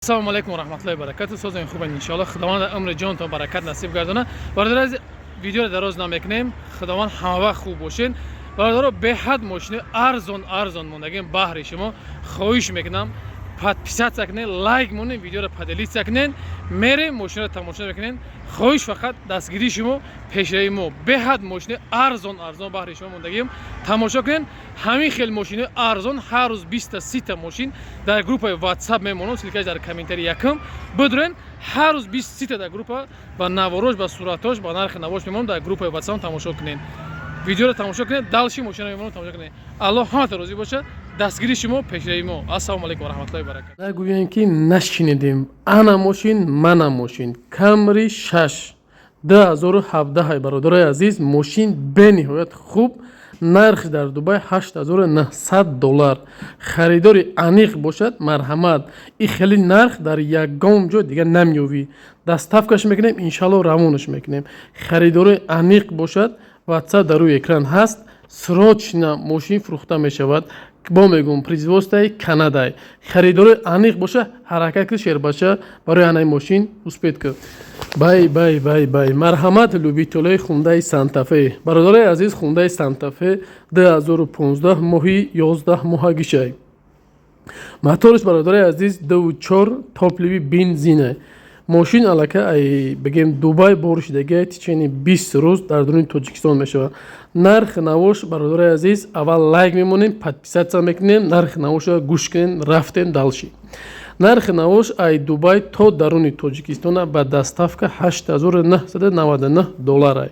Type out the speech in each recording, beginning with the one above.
Ассалому алайкум варахматуллоҳи баракату. Созем, хубен, иншоалло. Худованд дар умри ҷонтон баракат насиб гардона. Бародари азиз, видеоро дароз намекунем. Худованд ҳамавақт хуб бошен. Бародаро, беҳад мошини арзон арзон мондагем баҳри шумо. Хоҳиш мекунам, подписаться кунед, лайк монед, видеоро поделиться кунед. Мерем, мошинро тамошо мекунем. Хоҳиш, фақат дастгирии шумо пешравии мо. Беҳад мошини арзон арзон баҳри шумо мондагим, тамошо кунед. Ҳамин хел мошини арзон ҳар рӯз 20-та, 30-та мошин дар группаи WhatsApp мемонам. Ссылка ш дар комментарий якум бидурен. Ҳар рӯз 20, 30-та дар группа ба наворош, ба суратош, ба нархи навош мемонам дар группаи WhatsApp. Тамошо кунед, видеоро тамошо кунед, дальше мошина мемонам, тамошо кунед. Аллоҳ ҳамата розӣ бошад. Дастгирии шумо пешравии мо. Ассалому алайкум варахматуллоҳи баракату. Нагӯем, ки нашинидем. Ана мошин, мана мошин, Камри 6, 2017. Бародарои азиз, мошин бениҳоят хуб, нархи дар Дубай 8900 доллар. Харидори аниқ бошад, марҳамат. И хеле нарх дар ягон ҷой дигар намеёвӣ. Доставка ш мекунем, иншалло, равонаш мекунем. Харидори аниқ бошад, WhatsApp дар рӯи экран ҳаст. Срочно мошин фурӯхта мешавад. Бо мегӯм, производство и Канадай. Харидори аниқ боша, ҳаракат ки, шербача, барои анаи мошин успеть ки. Бай, бай, бай, бай. Марҳамат, любитель ои Хундаи Сантафе. Бародарои азиз, Хундаи Сантафе 2015, моҳи 11 моҳагишай. Моторш, бародарои азиз, 2,4, топливо бензина. Мошин аллакай ай бигем Дубай бор шидагия, течение 20 рӯз дар дуруни Тоҷикистон мешавад. Нархи навош, бародарои азиз, аввал лайк мемонем, подписаться мекунем, нархи навошро гӯш кунем. Рафтем дальше. Нархи навош ай Дубай то даруни Тоҷикистона ба доставка 8999 долларай.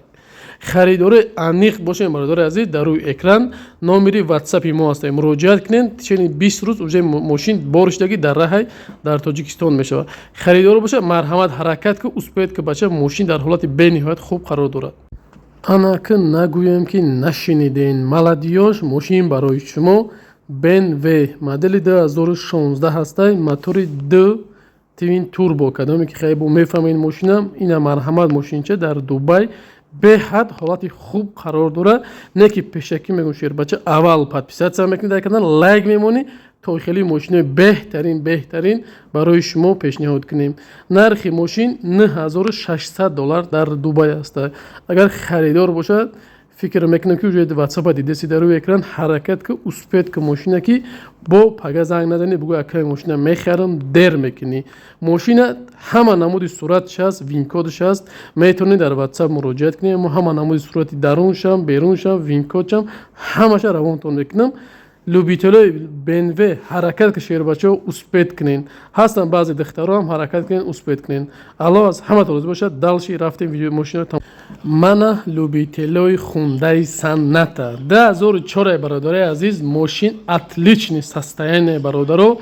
Харидори аниқ бошем, бародари азиз, дар рӯи экран номери Ватсапи мо ҳастем, муроҷиат кунед. Течение 20 рӯз уже мошин боришдагӣ дар раҳай, дар Тоҷикистон мешавад. Харидор бошад, марҳамат, ҳаракат ки, успеть ки, бача. Мошин дар ҳолати бениҳоят хуб қарор дорад. Ана ки нагӯем, ки нашиниден. Молодёжь, мошин барои шумо, БМВ модели 2016 ҳастай, мотори д twin turbo. Кадоме ки хеле мефаҳмед мошинам ина, марҳамат. Мошинча дар Дубай беҳад ҳолати хуб қарор дорад. Не ки пешакӣ мегӯм, шербача, аввал подписаться мекунӣ дар канал, лайк мемонӣ, то хеле мошинои беҳтарин, беҳтарин барои шумо пешниҳод кунем. Нархи мошин 9600 доллар дар Дубай аст. Агар харидор бошад, фикр мекунам, ки уже Ватсапа дидаси дар рӯи экран, ҳаракат ки, успеть ки мошина, ки бо пага занг назанӣ, бугӯ: «Акай, мошина мехарам», дер мекунӣ. Мошина ҳама намуди суратш ҳаст, VIN-код ш ҳаст, метавонед дар Ватсап муроҷиат кунед. Мо ҳама намуди сурати даруншам, беруншам, VIN-код шам, ҳамаша равонтон мекунам. Любитель ои БМВ, ҳаракат ки, шербачаҳо, успеть кунед. Ҳастанд баъзе духтаро ҳам, ҳаракат кунед, успеть кунед. Аллоҳ аз ҳаматон розӣ бошад. Дальше рафтем, видео мошино. Мана любитель ои Хундаи Соната 2004. Бародари азиз, мошин отличный состояние, бародаро,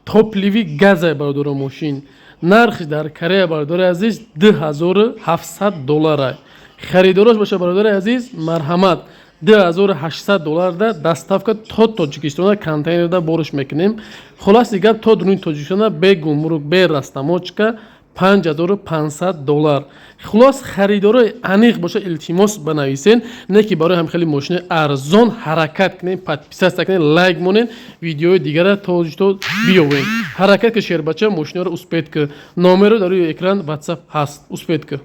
топливо газай. Бародаро, мошин нархи дар Корея, бародари азиз, 2700 доллара. Харидорош боша, бародари азиз, марҳамат, 2800 долларда доставка то Тоҷикистона, контейнерда борш мекунем. Хулоси гап, то дуруни Тоҷикистона бе гумрук, бе растаможка 5500 доллар. Хулос, харидорои аниқ боша, илтимос, банависен. Не ки барои ҳам хеле мошинои арзон ҳаракат кунем, подписаться кунем, лайк монем, видеои дигара то биёвем. Ҳаракат ки, шербача, мошиноро успеть ки. Номеро дар рӯи экран Ватсап ҳаст, успеть ки.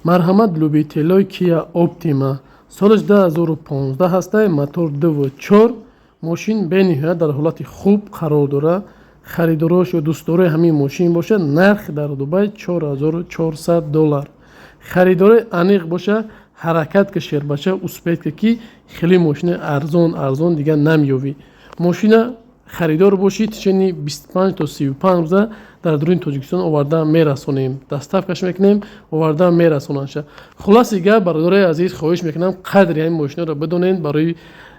Марҳамат, любитель ои Кия Оптима, солаш 2015 ҳастай, мотор 2,4. Мошин бениҳоят дар ҳолати хуб қарор дорад. Харидорош ё дӯстдорои ҳамин мошин бошад, нарх дар Дубай 4400 доллар. Харидорои аниқ боша, ҳаракат ки, шербача, успеть ки, хеле мошини арзон арзон дигар намеёвӣ. Мошина харидор бошӣ, течение 25 то 35 рӯза дар дуруни Тоҷикистон оварда мерасонем, доставка ш мекунем, оварда мерасонандша. Хулоси гап, бародарои азиз, хоҳиш мекунам, қадри ҳамин мошинаро бидонед. Барои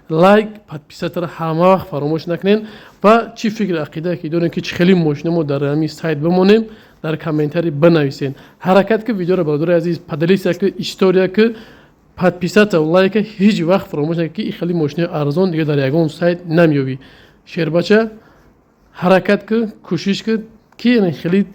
лайк, подписаться ро ҳама вақт фаромӯш накунед ва чӣ фикр, ақида ки дорем, ки чӣ хеле мошина мо дар ҳамин сайт бимонем, дар комментарий бинависед. Ҳаракат ки, видеоро, бародарои азиз, поделиться ки, история ки, подписаться, лайка ҳеҷ вақт фаромӯш накунед, ки хеле мошинаи арзон дигар дар ягон сайт намеёбӣ. Шербача, ҳаракат ки, кӯшиш ки, ки хеле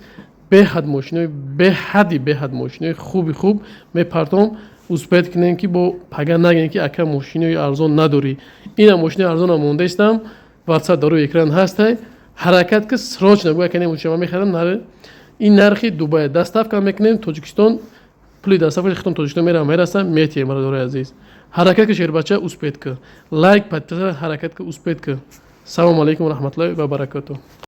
беҳад мошинои беҳади беҳад мошинои хуби хуб мепартом. Успеть кунем, ки бо пага нагем, ки ака, мошинои арзон надорӣ. Ина мошинои арзонам мондаистам. Ватсап дар рӯи экран ҳастай. Ҳаракат ки, срочно гӯя канем, учама мехарам. Нари ин нархи Дубай, доставка мекунем Тоҷикистон, пули доставка хитон Тоҷикистон мерам, мерасам, метием. Бародарои азиз, ҳаракат ки, шербача, успеть ки, лайк, подписаться, ҳаракат ки, успеть ки. Салому алайкум ва раҳматуллоҳи ва баракатуҳ.